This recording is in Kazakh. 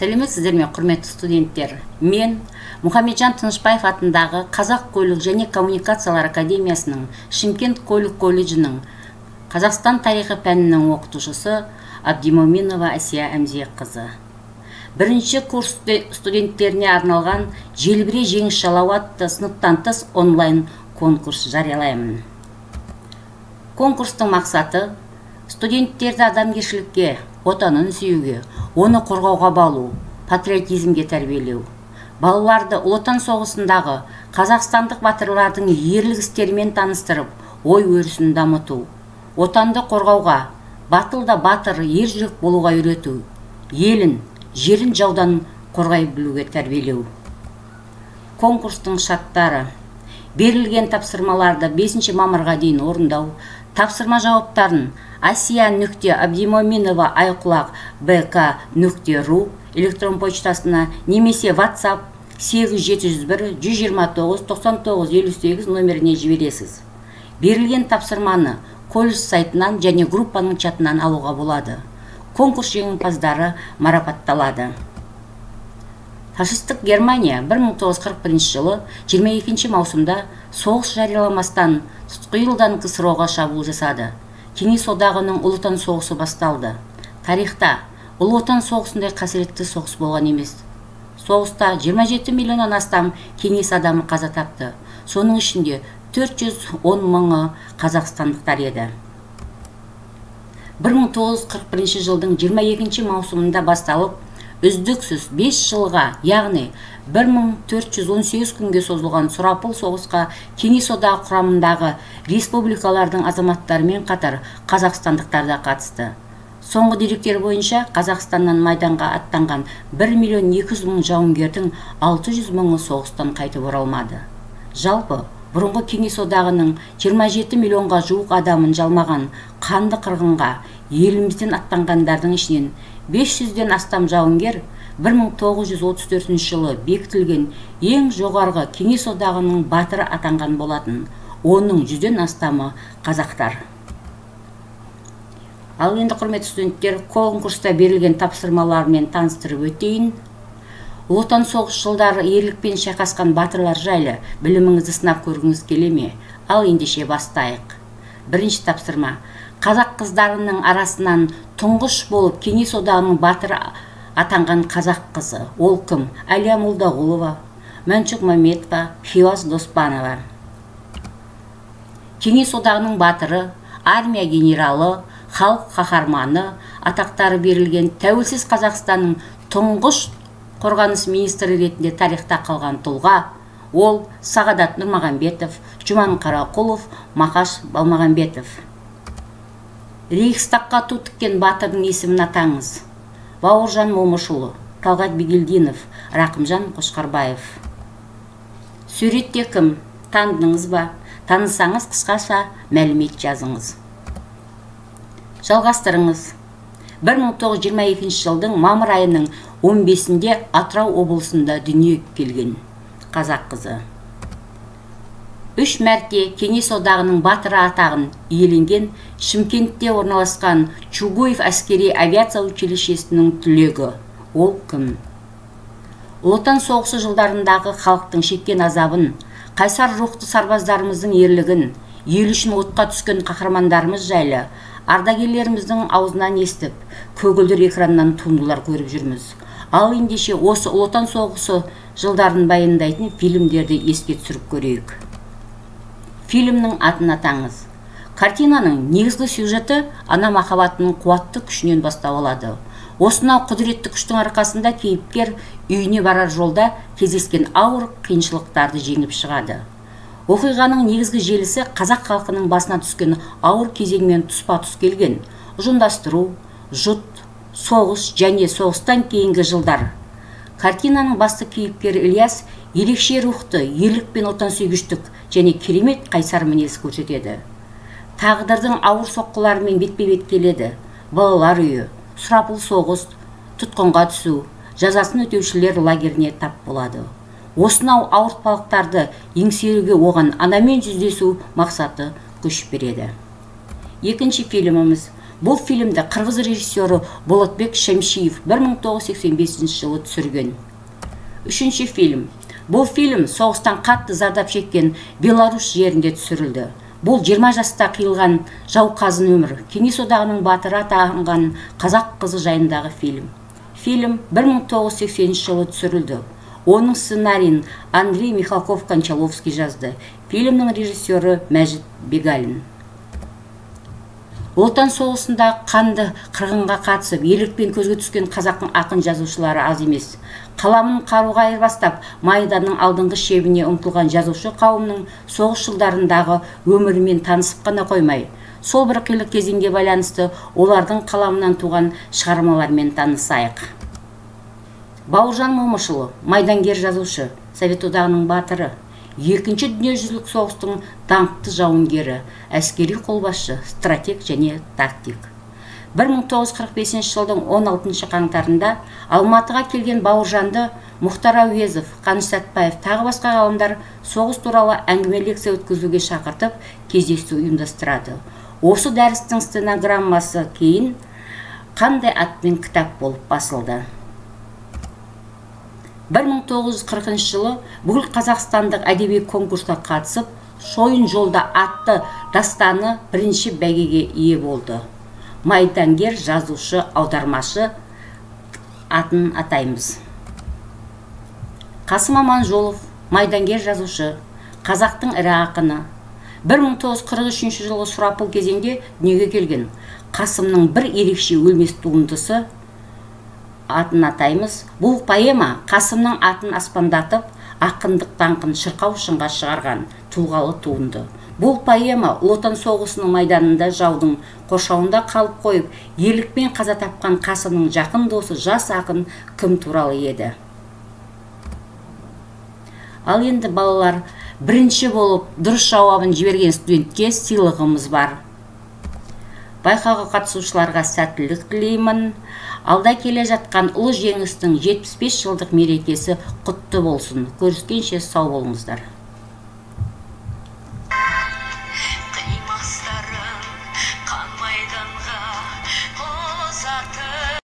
Сәлеметсіздер ме, құрметті студенттер? Мен Мұхамеджан Тынышбаев атындағы Қазақ көлік және коммуникациялар академиясының Шымкент көлік колледжінің Қазақстан тарихы пәнінің оқытушысы Абдимоминова Әсия Әмзиеқызы. Бірінші курс студенттеріне арналған «Желбіре жеңіс жалауы» атты сыныптан тыс онлайн конкурс жариялаймын. Конкурстың мақсаты – студенттерді адамгершілікке, отанын сүюге, оны қорғауға баулу, патриотизмге тәрбиелеу. Балаларды Ұлы Отан соғысындағы қазақстандық батырлардың ерлік істерімен таныстырып, ой өрісін дамыту, отанды қорғауға, батыл да батыр, ержүрек болуға үйрету, елін, жерін жаудан қорғай білуге тәрбиелеу. Конкурстың шарттары: берілген тапсырмаларды 5 мамырға дейін орындау, тапсырма жауаптарын asiya.abdimominova@bk.ru электрон почтасына немесе WhatsApp 8701 129 99 58 номеріне жібересіз. Берілген тапсырманы колледж сайтынан және группаның чатынан алуға болады. Конкурс жеңімпаздары марапатталады. Фашистік Германия 1941 жылы 22 маусымда соғыс жарияламастан тұтқиылдан КСРО-ға шабуыл жасады. Кеңес Одағының Ұлы Отан соғысы басталды. Тарихта Ұлы Отан соғысындай қасіретті соғыс болған емес. Соғыста 27 миллионнан астам кеңес адамы қаза тапты. Соның ішінде 410 мыңы қазақстандықтар еді. 1941 жылдың 22 маусымында басталып, үздіксіз 5 жылға, яғни 1418 күнге созылған сұрапыл соғысқа Кеңес Одағы құрамындағы республикалардың азаматтарымен қатар қазақстандықтар да қатысты. Соңғы деректер бойынша, Қазақстаннан майданға аттанған 1 миллион 200 мың жауынгердің 600 мыңы соғыстан қайтып оралмады. Жалпы, бұрынғы Кеңес Одағының 27 миллионға жуық адамын жалмаған қанды қырғынға елімізден аттанғандардың ішінен 500-ден астам жауынгер 1934 жылы бекітілген ең жоғарғы Кеңес Одағының батыры атанған болатын. Оның 100-ден астамы қазақтар. Ал енді, құрметті студенттер, конкурста берілген тапсырмалармен таныстырып өтейін. Ұлы Отан соғыс жылдары ерлікпен шайқасқан батырлар жайлы біліміңізді сынап көргіңіз келе ме? Ал ендеше бастайық. Бірінші тапсырма: қазақ қыздарының арасынан тұңғыш болып Кеңес Одағының батыры атанған қазақ қызы ол кім? Әлия Молдағұлова, Мәншүк Мәметова, Хиуаз Доспанова. Кеңес Одағының батыры, армия генералы, халық қаһарманы атақтары берілген, тәуелсіз Қазақстанның тұңғыш қорғаныс министрі ретінде тарихта қалған тұлға ол Сағадат Нұрмағамбетов, Жұман Қарақұлов, Мақаш Балмағамбетов. Рейхстагқа ту тіккен батырдың есімін атаңыз. Бауыржан Момышұлы, Талғат Бигелдинов, Рақымжан Қошқарбаев. Суретте кім, таныдыңыз ба? Танысаңыз, қысқаша мәлімет жазыңыз. Жалғастырыңыз. 1922 жылдың мамыр айының 15-інде Атырау облысында дүниеге келген қазақ қызы. Үш мәрте Кеңес Одағының батыры атағын иеленген, Шымкентте орналасқан Чугуев әскери авиация училищесінің түлегі ол кім? Ұлы Отан соғысы жылдарындағы халықтың шеккен азабын, қайсар рухты сарбаздарымыздың ерлігін, ел үшін отқа түскен қаһармандарымыз жайлы ардагерлеріміздің аузынан естіп, көгілдір экраннан туындылар көріп жүрміз. Ал ендеше осы Ұлы Отан соғысы жылдарын баяндайтын фильмдерді еске түсіріп көрейік. Фильмнің атын атаңыз. Картинаның негізгі сюжеті ана махаббатының қуатты күшінен бастау алады. Осынау құдіретті күштің арқасында кейіпкер үйіне барар жолда кездескен ауыр қиыншылықтарды жеңіп шығады. Оқиғаның негізгі желісі қазақ халқының басына түскен ауыр кезеңмен тұспа-тұс келген ұжымдастыру, жұт, соғыс және соғыстан кейінгі жылдар. Картинаның басты кейіпкері Ілияс ерекше рухты, ерлік пен отансүйгіштік және керемет қайсар мінез көрсетеді. Тағдырдың ауыр соққыларымен бетпе-бет келеді: балалар үйі, сұрапыл соғыс, тұтқынға түсу, жазасын өтеушілер лагеріне тап болады. Осынау ауыртпалықтарды еңсеруге оған анамен жүздесу мақсаты күш береді. Екінші фильміміз: Бұл фильмді қырғыз режиссері Болотбек Шәмшиев 1985 жылы түсірген. Үшінші фильм. Бұл фильм соғыстан қатты зардап шеккен Беларусь жерінде түсірілді. Бұл 20 жаста қиылған жауқазын өмір, Кеңес Одағының батыры атанған қазақ қызы жайындағы фильм. Фильм 1980 жылы түсірілді. Оның сценарийін Андрей Михалков-Кончаловский жазды. Фильмнің режиссері Мәжит Бегалин. Отан соғысында қанды қырғынға қатысып, ерлікпен көзге түскен қазақтың ақын жазушылары аз емес. Қаламын қаруға айырбастап, майданның алдыңғы шебіне ұмтылған жазушы қауымның соғыс жылдарындағы өмірімен танысып қана қоймай, сол бір қилы кезеңге байланысты олардың қаламынан туған шығармалармен танысайық. Бауыржан Момышұлы, майдангер жазушы, Совет Одағының батыры, Екінші дүниежүзілік соғыстың даңқты жауынгері, әскери қолбасшы, стратег және тактик. 1945 жылдың 16 қаңтарында Алматыға келген Бауыржанды Мұхтар Әуезов, Қаныш Сәтбаев, тағы басқа ғалымдар соғыс туралы әңгіме лекция өткізуге шақыртып, кездесу ұйымдастырады. Осы дәрістің стенограммасы кейін қандай атпен кітап болып басылды? 1940 жылы бүкіл қазақстандық әдеби конкурсқа қатысып, Шойын жолда атты дастаны бірінші бәйгеге ие болды. Майдангер жазушы, аудармашы атын атаймыз. Қасым Аманжолов, майдангер жазушы, қазақтың ірі ақыны. 1943 жылғы сұрапыл кезеңде дүниеге келген Қасымның бір ерекше өлмес туындысы атын атаймыз. Бұл поэма Қасымның атын аспандатып, ақындық даңқын шырқау шыңға шығарған тұлғалы туынды. Бұл поэма Ұлы Отан соғысының майданында жаудың қоршауында қалып қойып, ерлікпен қаза тапқан Қасымның жақын досы жас ақын кім туралы еді? Ал енді балалар, бірінші болып дұрыс жауабын жіберген студентке сыйлығымыз бар. Байқауға қатысушыларға сәттілік тілеймін. Алда келе жатқан ұлы жеңістің 75 жылдық мерекесі құтты болсын. Көріскенше сау болыңыздар.